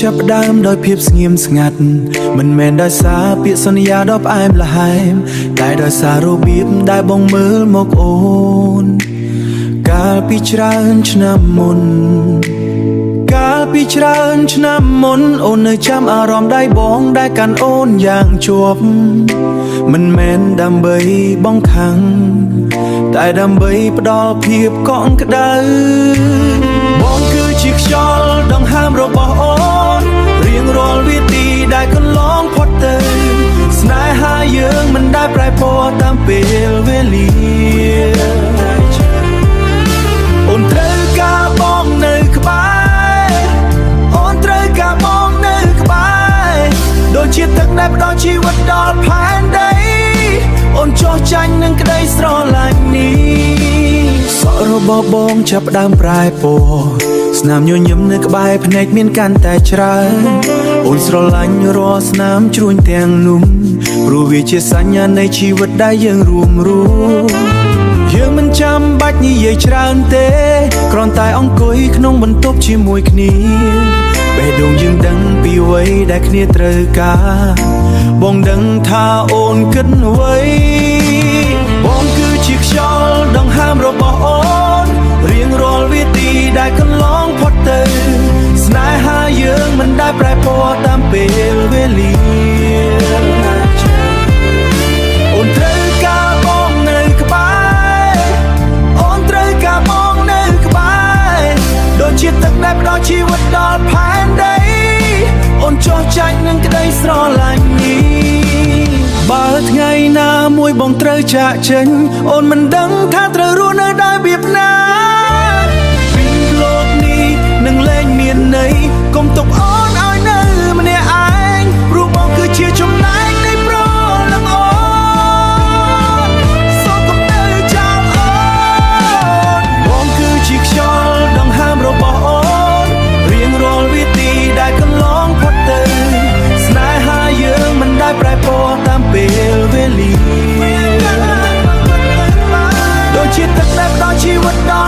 ចាប់ផ្ដើមដោយភាពស្ងៀមស្ងាត់មិនមែនដោយសារពាក្យសន្យាដ៏ផ្អែមល្ហែមតែដោយសាររបៀបដែលបងមើលមកអូនកាលពីច្រើនឆ្នាំមុនកាលពីច្រើនឆ្នាំមុនអូននៅចាំអារម្មណ៍ដៃបងដែលកាន់អូនយ៉ាងជាប់មិនមែនដើម្បីបងខាំងតែដើម្បីផ្ដល់ភាពកក់ក្ដៅបងគឺជាខ្យល់ដង្ហើមរបស់អូនរៀងរាល់វិធីដែលកន្លងផុតទៅស្នេហាយើងមិនដែលប្រែពណ៌តាមពេលវេលា អូនត្រូវការបងនៅក្បែរអូនត្រូវការបងនៅក្បែរដូចជាទឹកដែលផ្ដល់ជីវិតដល់ផែនដីអូនចោះចាញ់នឹងក្តីស្រឡាញ់នេះសក់របស់បងចាប់ផ្ដើមប្រែពណ៌ស្នាមញញឹមនៅក្បែរភ្នែកមានកាន់តែច្រើនអូនស្រឡាញ់រាល់ស្នាមជ្រួញទាំងនោះព្រោះវាជាសញ្ញានៃជីវិតដែលយើងរួមរស់ យើងមិនចាំបាច់និយាយច្រើនទេគ្រាន់តែអង្គុយក្នុងបន្ទប់ជាមួយគ្នាបេះដូងយើងដឹងពីអ្វីដែលគ្នាត្រូវការបងដឹងថាអូនគិតអ្វីបងគឺជាខ្យល់ដង្ហើមរបស់អូនរៀងរាល់វិធីដែលកន្លងផុតទៅស្នេហាយើងមិនដែលប្រែពណ៌តាមពេលវេលា អូនត្រូវការបងនៅក្បែរអូនត្រូវការបងនៅក្បែរដូចជាទឹកដែលផ្ដល់ជីវិតដល់ផែនដីអូនចោះចាញ់នឹងក្តីស្រឡាញ់នេះបើថ្ងៃណាមួយបងត្រូវចាកចេញអូនមិនដឹងថាត្រូវរស់នៅដោយរបៀបណាពីលោកនេះនឹងលែងមានន័យកុំទុកអូនឲ្យនៅម្នាក់ឯងព្រោះបងគឺជាចំណែកនៃប្រលឹងអូនសូមកុំទៅចោលអូនបងគឺជាខ្យល់ដង្ហើមរបស់អូនរៀងរាល់វិធីដែលកន្លងផុតទៅស្នេហាយើងមិនដែលប្រែពណ៌តាមពេលវេលាដូចជាទឹកដែលផ្ដល់ជីវិតដល់